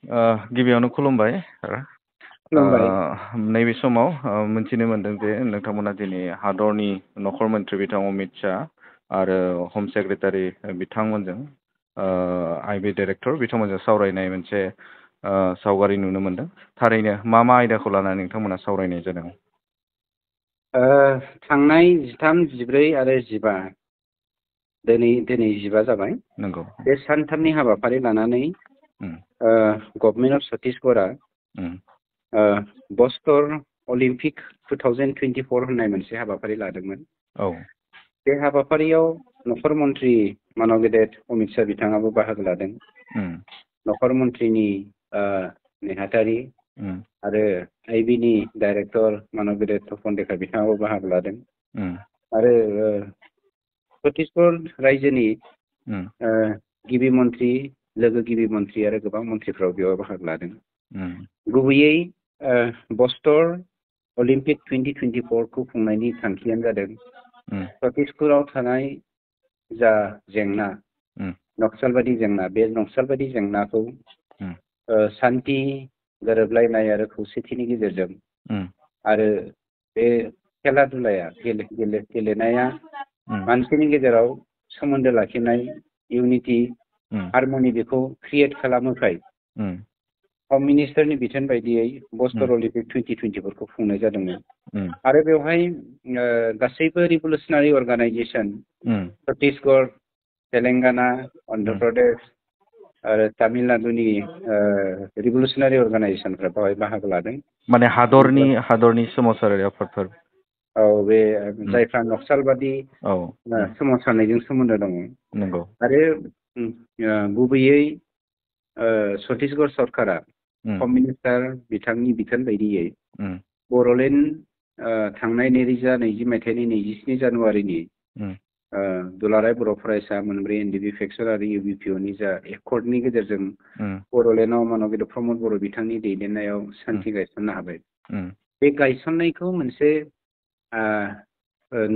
गिबियावनो खुलुमबाय खुलुमबाय। नैबे समाव मिथिनो मोनदों जे नोंथांमोना दिनै हादरनि नखर मन्थ्रि बिथां अमित शाह आरो हम सेक्रेटारि बिथांमोनजों आइबि डाइरेक्टर बिथांमोनजों सावरायनाय मोनसे सावगारि नुनो मोनदों। थारैनो मा आयदाखौ लानानै नोंथांमोना सावरायनाय जादों? थांनाय 13, 14 आरो 15 दिनै 15 जाबाय। नंगौ। बे सानथामनि हाबाफारि लानानै गभर्नमेन्ट अफ छत्तीसगढ़ा बस्तर अलिम्पिक 2024 होननाय मोनसे हाबाफारि लादोंमोन। औ। बे हाबाफारियाव नखर मन्त्रि मानब गेदेर अमित शाह बिथाङाबो बाहागो लादों। नखर मन्थ्रिनि नेहाथारि आरो आइबिनि डाइरेक्टर मानब गेदेर तपन डेका बिथाङाबो बाहागो लादों। आरो छत्तीसगढ़ रायजोनि गिबि मन्थ्रि, लोगो गिबि मन्थ्रि आरो गोबां मन्थ्रिफ्राव बेयाव बाहागो लादों। गुबैयै बस्तर अलिम्पिक 2024 खौ खुंनायनि थांखियानो जादों छत्तीसगढ़आव थानाय जा जेंना, नक्सालबादि जेंना, बे नक्सालबादि जेंनाखौ सान्थि, गोरोबलायनाय आरो खौसेथिनि गेजेरजों आरो बे खेला दुलाया गेलेनाया मानसिनि गेजेराव सोमोन्दो लाखिनाय, इउनिटि, हारमनि बेखौ क्रियेट खालामोखाय हम मिनिस्टारनि बिथोन बायदियै बस्तर अलिम्पिक 2024 खौ खुंनाय जादोंमोन। आरो बेवहाय गासैबो रिभलुसनारि अर्गानाइजेसन छत्तीसगढ़, तेलेंगाना, अन्ध्र प्रदेश आरो तामिलनाडुनि रिभलुसनारि अर्गानाइजेसनफ्रा बेवहाय बाहागो लादों। माने हादरनि सोमावसारारि आफादफोर। औ, बे जायफ्रा नक्सालबादि सोमावसारनायजों सोमोन्दो दङ। नंगौ। आरो गुबैयै छत्तीसगढ़ सरकारा हम मिनिस्टार बिथांनि बिथोन बायदियै बर'लेण्ड थांनाय 2020 मायथाइनि 27 जानुवारिनि दुलाराय बर' फरायसा मोनब्रै एनडिबि फेक्सन आरो इउबिपिअनि जा एकर्डनि गेजेरजों बर'लेण्डआव मानब गेदेर प्रमद बर' बिथांनि दैदेननायाव सान्थि गायसननो हाबाय। बे गायसननायखौ मोनसे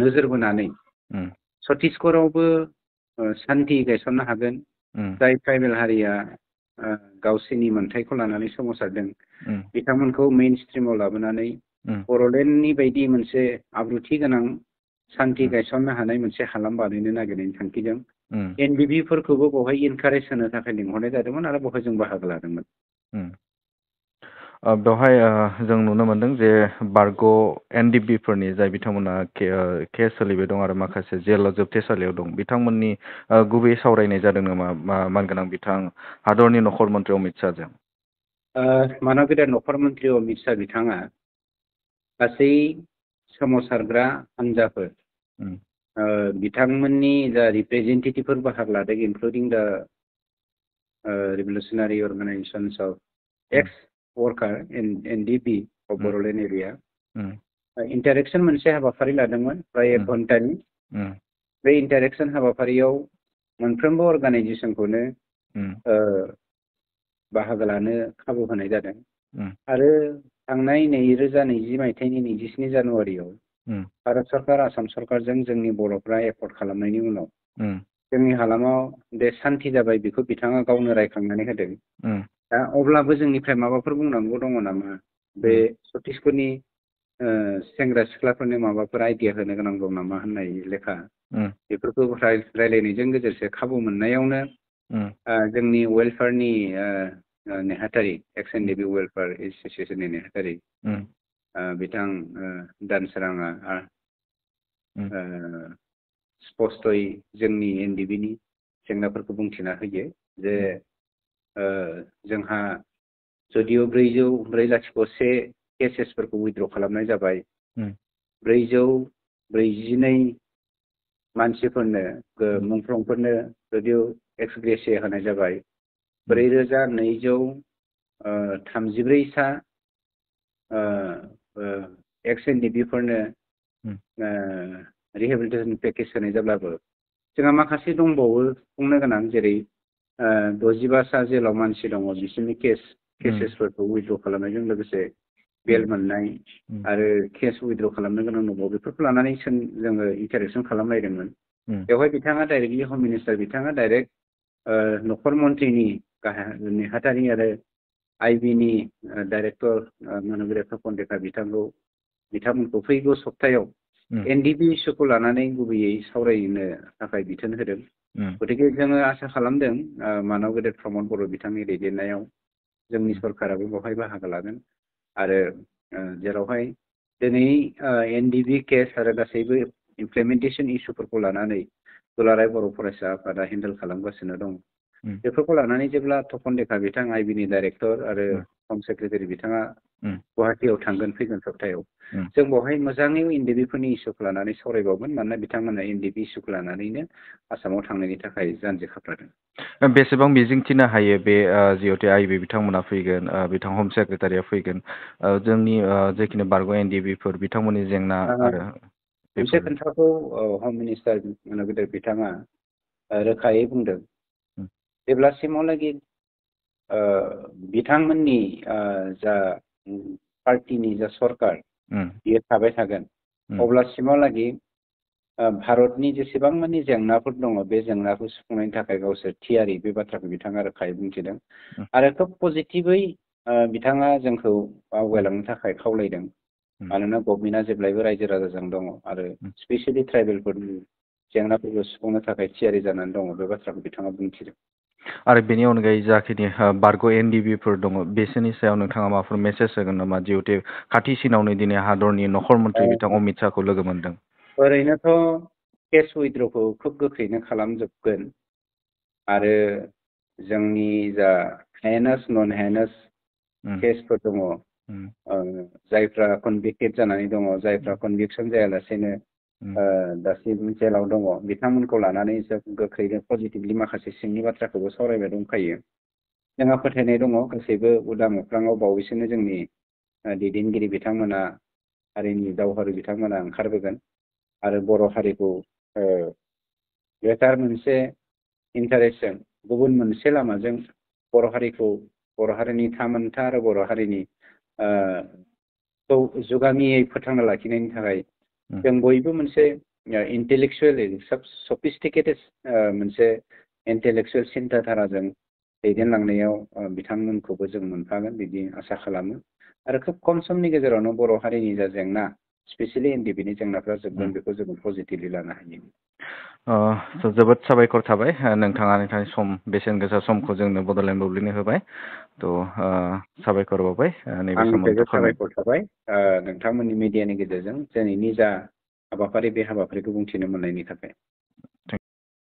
नोजोर बोनानै छत्तीसगढ़आवबो सान्थि गायसननो हागोन। जाय ट्राइबेल हारिया गावसोरनि मोन्थायखौ लानानै सोमावसारदों बिथांमोनखौ मेइन स्ट्रिमाव लाबोनानै बर'लेण्डनि बायदि मोनसे आब्रुथि गोनां सान्थि गायसननो हानाय मोनसे हालाम बानायनो नागिरनायनि थांखिजों एनडिबिफोरखौबो बेवहाय इनकारेज होनो थाखाय लिंहरनाय जादोंमोन आरो बेवहाय जों बाहागो लादोंमोन। बेवहाय जों नुनो मोनदों जे बारग' एनडिबिफोरनि जाय बिथांमोना केस सोलिबाय दं आरो माखासे जेलाव जोबथेसालियाव दं, बिथांमोननि गुबैयै सावरायनाय जादों नामा मानगोनां बिथां हादरनि नखर मन्थ्रि अमित शाहजों? मानब गेदेर नखर मन्थ्रि अमित शाह बिथाङा गासै सोमावसारग्रा हान्जाफोर बिथांमोननि जा रिप्रेजेन्टेटिभफोर बाहागो लादों, including the revolutionary organisations of ex worker NDP of Bodoland area interaction मोनसे हाबाफारि लादोंमोन फ्राय 1 घन्टानि। बे इन्टारेक्सन हाबाफारियाव मोनफ्रोमबो अर्गानाइजेसनखौनो बाहागो लानो खाबु होनाय जादों। आरो थांनाय 2020 मायथाइनि 27 जानुवारियाव भारत सरकार, आसाम सरकारजों जोंनि बर'फ्रा एकर्ड खालामनायनि उनाव जोंनि हालामाव बे सान्थि जाबाय, बेखौ बिथाङा गावनो रायखांनानै होदों। दा अब्लाबो जोंनिफ्राय माबाफोर बुंनांगौ दङ नामा? बे छत्तीसगढ़नि सेंग्रा सिख्लाफोरनो माबाफोर आइडिया होनो गोनां दं नामा होननाय लेखा बेफोरखौ रायलायनायजों लोगोसे खाबु मोननायावनो जोंनि वेलफेयारनि नेहाथारि, एक्स एनडिबि वेलफेयार एस'सियेसननि नेहाथारि बिथां दानसोराङा स्पस्तयै जोंनि एनडिबिनि जेंनाफोरखौ बुंथिना होयो जे जोंहा जुदिअ 404.1 केसेसफोरखौ उइथड्र खालामनाय जाबाय, 442 मानसिफोरनो मुंख्लंफोरनो जुदिअ एक्स ग्रेसिया होनाय जाबाय, 4234 सा एक्स एनडिबिफोरनो रिहेबिलिटेसन पेकेज होनाय जाब्लाबो जोंहा माखासे दंबावो बुंनो गोनां, जेरै 65 सा जेलाव मानसि दङ, बिसोरनि केसेसफोरखौ उइथड्र खालामनायजों लोगोसे बेल मोननाय आरो केस उइथड्र खालामनो गोनां दंबावो। बेफोरखौ लानानै जोङो इन्टारेक्सन खालामलायदोंमोन। बेवहाय बिथाङा डाइरेक्टलि हम मिनिस्टार बिथाङा डाइरेक्ट नखर मन्थ्रिनि नेहाथारि आरो आइबिनि डाइरेक्टर मानगेरा तपन देका बिथांमोनखौ फैगौ सप्तायाव एनडिपि इस्युखौ लानानै गुबैयै सावरायनो थाखाय बिथोन होदों। गतिके जोङो आसा खालामदों मानव गेदेर प्रमद बर' बिथांनि दैदेननायाव जोंनि सरकाराबो बेवहाय बाहागो लागोन आरो जेरावहाय दिनै एनडिपि केस आरो गासैबो इमप्लिमेन्टेसन इस्युफोरखौ लानानै दुलाराय बर' फरायसा आफादा हेन्डेल खालामगासिनो दं। बेफोरखौ लानानै जेब्ला तपन देका बिथां आइबिनि डाइरेक्टर आरो हम सेक्रेटारि बिथाङा गुवाहाटियाव थांगोन फैगोन सप्तायाव जों बेवहाय मोजाङै एनडिपिफोरनि इस्युखौ लानानै सावरायबावगोन। मानोना बिथांमोना एनडिपि इस्युखौ लानानैनो आसामाव थांनायनि थाखाय जानजि खाफ्रादों। बेसेबां मिजिंथिनो हायो बे जिहेतु आइबि बिथांमोना फैगोन, बिथां हम सेक्रेटारिया फैगोन, जोंनि जेखिनि बारग' एनडिपिफोर बिथांमोननि जेंना आरो मोनसे खोथाखौ हम मिनिस्टार गेदेर बिथाङा रोखायै बुंदों, जेब्लासिमावलागि बिथांमोननि जा पार्टिनि जा सरकार बियो थाबाय थागोन अब्लासिमावलागि भारतनि जेसेबां मानि जेंनाफोर दङ बे जेंनाखौ सुफुंनायनि थाखाय गावसोर थियारि, बे बाथ्राखौ बिथाङा रोखायै बुंथिदों। आरो खोब पजिटिभै बिथाङा जोंखौ आवगायलांनो थाखाय खावलायदों। मानोना गभर्नमेन्टआ जेब्लायबो रायजो राजाजों दङ आरो स्पेसियेलि ट्राइबेलफोरनि जेंनाफोरखौ सुफुंनो थाखाय थियारि जानानै दङ, बे बाथ्राखौ बिथाङा बुंथिदों। आरो बेनि अनगायै जाखिनि बारग' एनडिपिफोर दङ बिसोरनि सायाव नोंथाङा माबाफोर मेसेज होगोन नामा? जिहेतु खाथिसिनावनो दिनै हादरनि नखर मन्थ्रि बिथां अमित शाहखौ लोगो मोनदों। ओरैनोथ' केस उइथड्रखौ खोब गोख्रैनो खालामजोबगोन आरो जोंनि जा हेनास नन हेनास केसफोर दङ, जायफ्रा कनभिक्टेड जानानै दङ, जायफ्रा कनभिक्सन जायालासेनो दासिम जेलाव दङ, बिथांमोनखौ लानानै जों गोख्रैनो पजिटिभलि माखासे सिंनि बाथ्राखौबो सावरायबाय दंखायो। जोंहा फोथायनाय दङ गासैबो उदां अख्राङाव बावैसोनो जोंनि दैदेनगिरि बिथांमोना, हारिनि दावहारु बिथांमोना ओंखारबोगोन आरो बर' हारिखौ बेटार मोनसे इन्टारेस्टजों गुबुन मोनसे लामाजों बर' हारिखौ, बर' हारिनि थामोनथा आरो बर' हारिनि खौ जुगामियै फोथांना लाखिनायनि थाखाय जों बयबो मोनसे इन्टेलेक्सुवेलि सफिस्टिकेटेड मोनसे इन्टेलेक्सुवेल सिन्थाधाराजों दैदेनलांनायाव बिथांमोनखौबो जों मोनफागोन बिदि आसा खालामो। आरो खोब खम समनि गेजेरावनो बर' हारिनि जा जेंना, स्पेसियेलि एनडिपिनि जेंनाफ्रा जोबगोन, बेखौ जों पजिटिभलि लानो हायो। जोबोद साबायखर थाबाय नोंथाङा नोंथांनि बेसेन गोसा समखौ जोंनो बड'लेण्ड बुब्लिनो होबाय। साबायखर बावबाय नैबे आंनिफ्रायबो समाव साबायखर थाबाय नोंथांमोननि मिडियानि गेजेरजों दिनैनि जा हाबाफारि, बे हाबाफारिखौ बुंथिनो मोननायनि थाखाय।